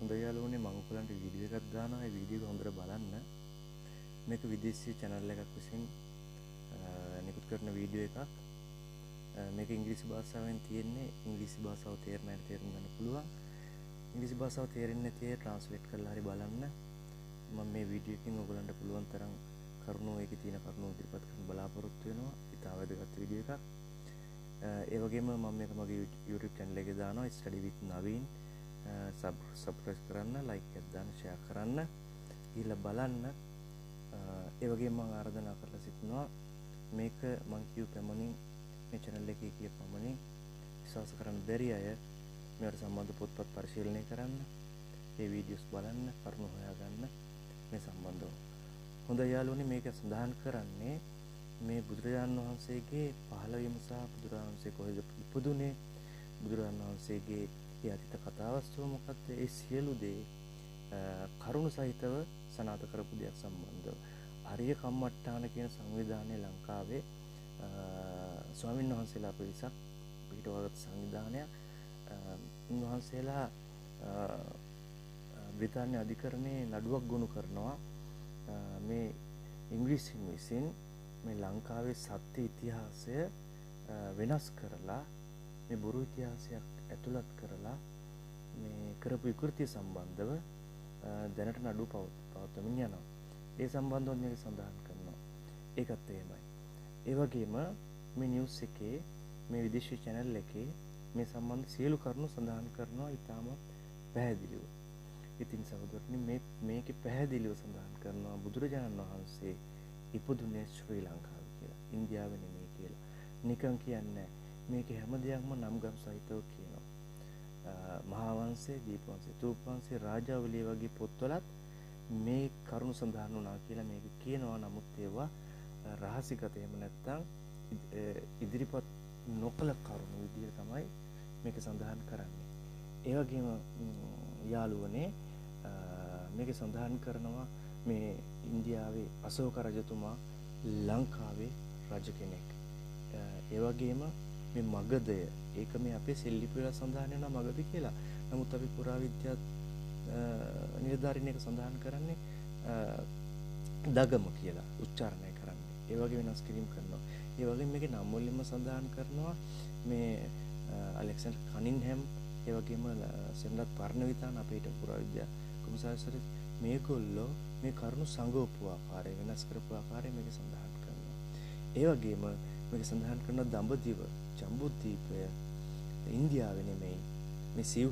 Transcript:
හොඳයි යාළුවනේ, මම ඔයගලන්ට වීඩියෝ එකක් දානවා. ඒ වීඩියෝ එක හොඳට බලන්න. මේක විදේශීය චැනල් එකක් විසින් නිකුත් කරන වීඩියෝ එකක්. මේක ඉංග්‍රීසි භාෂාවෙන් තියෙන්නේ. ඉංග්‍රීසි භාෂාව තේරෙන අයට තේරුම් ගන්න පුළුවන්. ඉංග්‍රීසි භාෂාව තේරෙන්නේ නැති අය ට්‍රාන්ස්ලේට් කරලා හරි බලන්න. මම මේ වීඩියෝ එකෙන් ඔයගලන්ට පුළුවන් තරම් කරුණු, ඒකේ තියෙන කරුණු ඉදිරිපත් කරන්න බලාපොරොත්තු වෙනවා. ඉතා වැදගත් වීඩියෝ එකක්. ඒ වගේම මම මේක මගේ YouTube channel එකේ දානවා, Study with Naveen. Subscribe කරන්න, ලයික් එකක් දාන්න, ෂෙයා කරන්න, ගිහිල්ලා බලන්න. ඒ වගේම මම ආරාධනා කරලා සිටිනවා, මේක මං කියු පමණින්, මේ channel එකේ කිය පමණින් විශ්වාස කරන්න බැරි අය මේවට සම්බන්ධ පොත්පත් පරිශීලනය කරන්න, මේ වීඩියෝස් බලන්න, කරුණු හොයාගන්න මේ සම්බන්ධව. හොඳයි යාළුවනේ, මේක සඳහන් කරන්නේ මේ බුදුරජාණන් වහන්සේගේ පහළවීම සහ බුදුරජාණන් වහන්සේ කොහෙද ඉපදුනේ, බුදුරජාණන් වහන්සේගේ ඒ අතීත කතාවස්තුව මොකක්ද, ඒ සියලු දේ කරුණු සහිතව සනාථ කරපු දෙයක් සම්බන්ධව. ආර්ය කම්මට්ටාන කියන සංවිධානය ලංකාවේ ස්වාමීන් වහන්සේලා පිරිසක් පිහිටවගත් සංවිධානයක්. උන්වහන්සේලා බ්‍රිතාන්‍ය අධිකරණයේ නඩුවක් ගොනු කරනවා මේ ඉංග්‍රීසීන් විසින් මේ ලංකාවේ සත්‍ය ඉතිහාසය වෙනස් කරලා මේ බොරු ඉතිහාසයක් ඇතුළත් කරලා මේ කරපු විකෘතිය සම්බන්ධව දැනට නඩුව පවත්වමින් යනවා. ඒ සම්බන්ධව මේක සඳහන් කරනවා. ඒකත් එහෙමයි. ඒ වගේම මේ නිවුස් එකේ, මේ විදේශීය චැනල් එකේ මේ සම්බන්ධ සියලු කරුණු සඳහන් කරනවා ඉතාමත් පැහැදිලිව. ඉතින් සහෝදරනි, මේකේ පැහැදිලිව සඳහන් කරනවා බුදුරජාණන් වහන්සේ ඉපදුනේ ශ්‍රී ලංකාවේ කියලා, ඉන්දියාවේ නෙමෙයි කියලා. නිකන් කියන්නේ මේකේ හැම දෙයක්ම නම් ගම් සහිතව කියනවා. මහා වංශය, දීප වංශය, තූප වංශය, රාජාවලිය වගේ පොත්වලත් මේ කරුණු සඳහන් වුණා කියලා මේක කියනවා. නමුත් ඒවා රහසිගත, එහෙම නැත්නම් ඉදිරිපත් නොකළ කරුණු විදිහට තමයි මේක සඳහන් කරන්නේ. ඒ වගේම යාළුවනේ, මේක සඳහන් කරනවා මේ ඉන්දියාවේ අශෝක රජතුමා ලංකාවේ රජ කෙනෙක්. ඒ වගේම මේ මගධය, ඒක මේ අපේ සෙල්ලිපි වල සඳහන් වෙනවා මගධ කියලා. නමුත් අපි පුරාවිද්‍යා නිලධාරීන් එක සඳහන් කරන්නේ දගම කියලා උච්චාරණය කරන්නේ. ඒ වගේ වෙනස් කිරීම කරනවා. ඒ වගේම මේකේ නම් වලින්ම සඳහන් කරනවා මේ ඇලෙක්සැන්ඩර් කනින්හැම්, ඒ වගේම සෙනරත් පරණවිතාන අපේ හිටපු පුරාවිද්‍යා කොමසාරිස්වරු, මේගොල්ලෝ මේ කරුණු සංගවපු ආකාරය, වෙනස් කරපු ආකාරය මේක සඳහන් කරනවා. ඒ වගේම මේක සඳහන් කරන දඹදිව, ජම්බුද්වීපය ඉන්දියාවේ නෙමෙයි, මේ සිව්